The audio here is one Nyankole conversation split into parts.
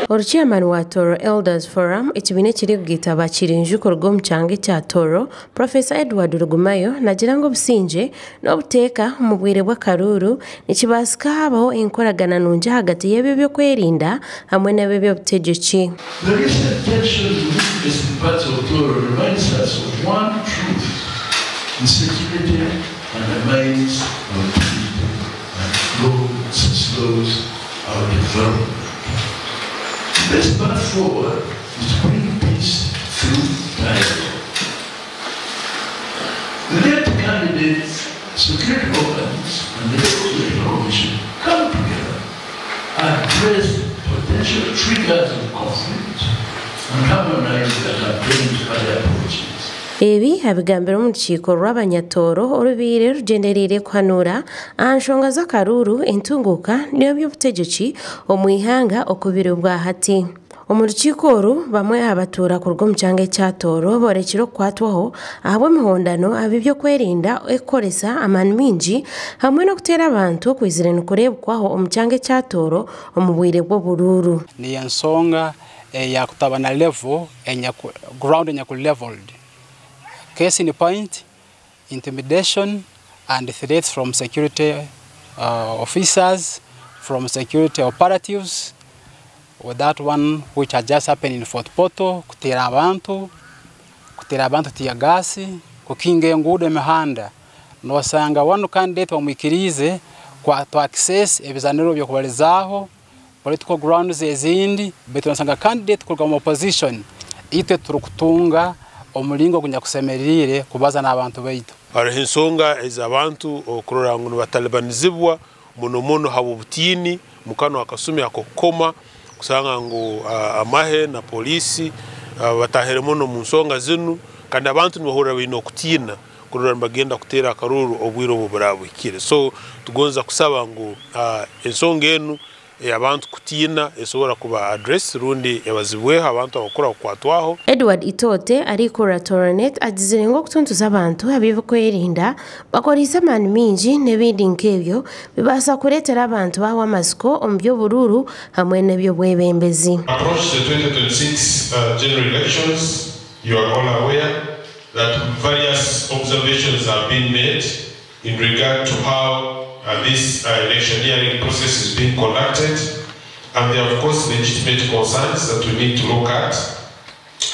Oru Chairman wa Toro Elders Forum, ekibiina ekirikugaita abakirinju kuruga omu kyanga ekya Toro, Professor Edward Rugumayo naagira ngu obusingye n'obuteeka omu bwire bw'akaruuru nikibaasika haabaho enkoragana nungi ahagati y'eb'eby'okwerinda hamwe n'ab'eby'obutegyeki. The recent tensions witnessed in parts of Toro reminds us of one truth: insecurity undermines our dignity and slows our development. The best path forward is to bring peace through dialogue. Let candidates, security organs, and the Electoral Commission come together, address potential triggers of conflict, and harmonize their campaigns and their approaches. Ebi abigambire omu rukiiko rw'abanyatooro orubaire rugyendereire kuhanuura aha nshonga z'akaruuru, entunguuka n'eby'obutegyeki omu ihanga okubiri bwa hati. Omu rukiiko oru, bamwe aha batuura kuruga omu kyanga ekya Tooro borekire okukwatwaho ahabw'emihondano ab'ebyokwerinda ekukoresa amaani mingi hamwe n'okuteera abantu okwizire nikureebukwaho omu kyanga ekya Tooro omu bwire bw'oburuuru. Niyo ensonga eyakutaba na level enyaku ground enyaku leveled. Case in point, intimidation and threats from security officers, from security operatives, with that one which has just happened in Fort Portal, kuteera abantu tear gas, kukinga enguudo, emihanda. Nosanga wanu candidate bamwikiriize to access ebizaniro byokubalizaaho political grounds ezindi, baitu nosanga candidate kuruga mu opposition, itwe turukutunga omulingo gunyakusemeriire kubaza n'abantu baitu. Hariho ensonga ez'abantu okurora ngu nibatalibanizibwa muno muno habw'obutiini mukano akasumi ak'okukoma kusanga ngu amahe na poliisi batahire muno mu nsonga zinu, kandi abantu nibahurra baine okutiina kurora nibagenda kuteera akaruru obwire obu burabuhikire. So tugonza kusaba ngu ensonga enu abantu kutiina esobora kuba address rundi ebazibweho abantu abakura kukwatwaho. Edward Itote arikura Toronet agizire ngu okutuntuza abantu ab'ebyokwerinda bakoriise amaani mingi n'ebindi nk'ebyo bibaasa kureetera abantu baahwa amatsiko omu by'oburuuru hamwe n'eby'obwebembezi. Approach the 2026 general elections, you are all aware that various observations have been made in regard to how this electioneering process is being conducted. And there are, of course, legitimate concerns that we need to look at,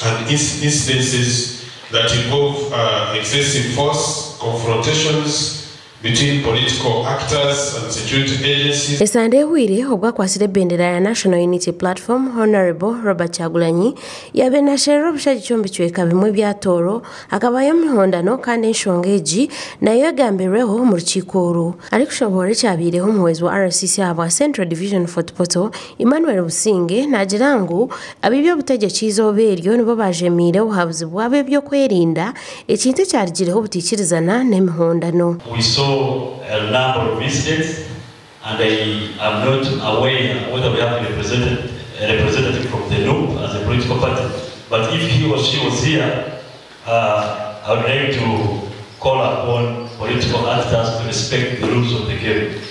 and incidences that involve excessive force, confrontations between political actors and security agencies. Esande ehwire obwakwasire ebendera ya National Unity Platform, Honorable Robert Kyagulanyi yabe nasherera obushagiki omu bicweka bimwe bya Tooro, hakabayo emihondano, kandi enshonga egi nayo egambirweho omu rukiiko oru. Arikushoboora ekyabaireho, omuhwezi wa RCC ahabwa Central Division Fort Portal, Emmanuel Businge, nagira ngu ab'ebyobutegyeki izooba eryo nibo bajemiire obuhabuzi bw'ab'ebyokwerinda, ekintu ekyarigireho obutaikirizana n'emihondano. We saw a number of incidents, and I am not aware whether we have a representative from the NUP as a political party. But if he or she was here, I would like to call upon political actors to respect the rules of the game.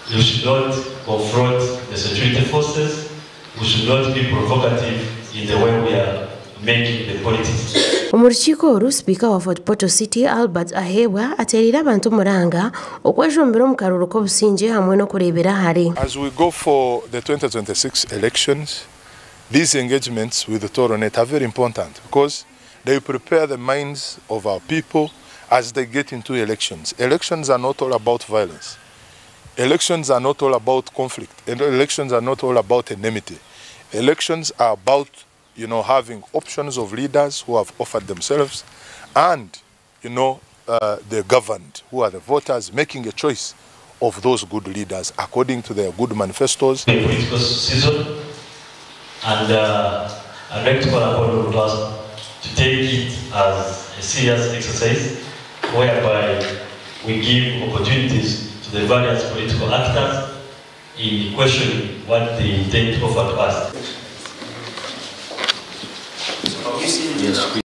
You should not confront the security forces. We should not be provocative in the way we are making the politics. Omu rukiiko oru, sipiika wa Fort Portal City, Albert Ahebwa, ateereire abantu omuranga okwejumbira omu karuuru k'obusingye hamwe n'okureebera hare. As we go for the 2026 elections, these engagements with the Toronet are very important because they prepare the minds of our people as they get into elections. Elections are not all about violence. Elections are not all about conflict. And elections are not all about enmity. Elections are about having options of leaders who have offered themselves and the governed, who are the voters, making a choice of those good leaders according to their good manifestos. The political season, and I'd like to call upon all of us to take it as a serious exercise whereby we give opportunities to the various political actors in questioning what they intend to offer to us. Yes.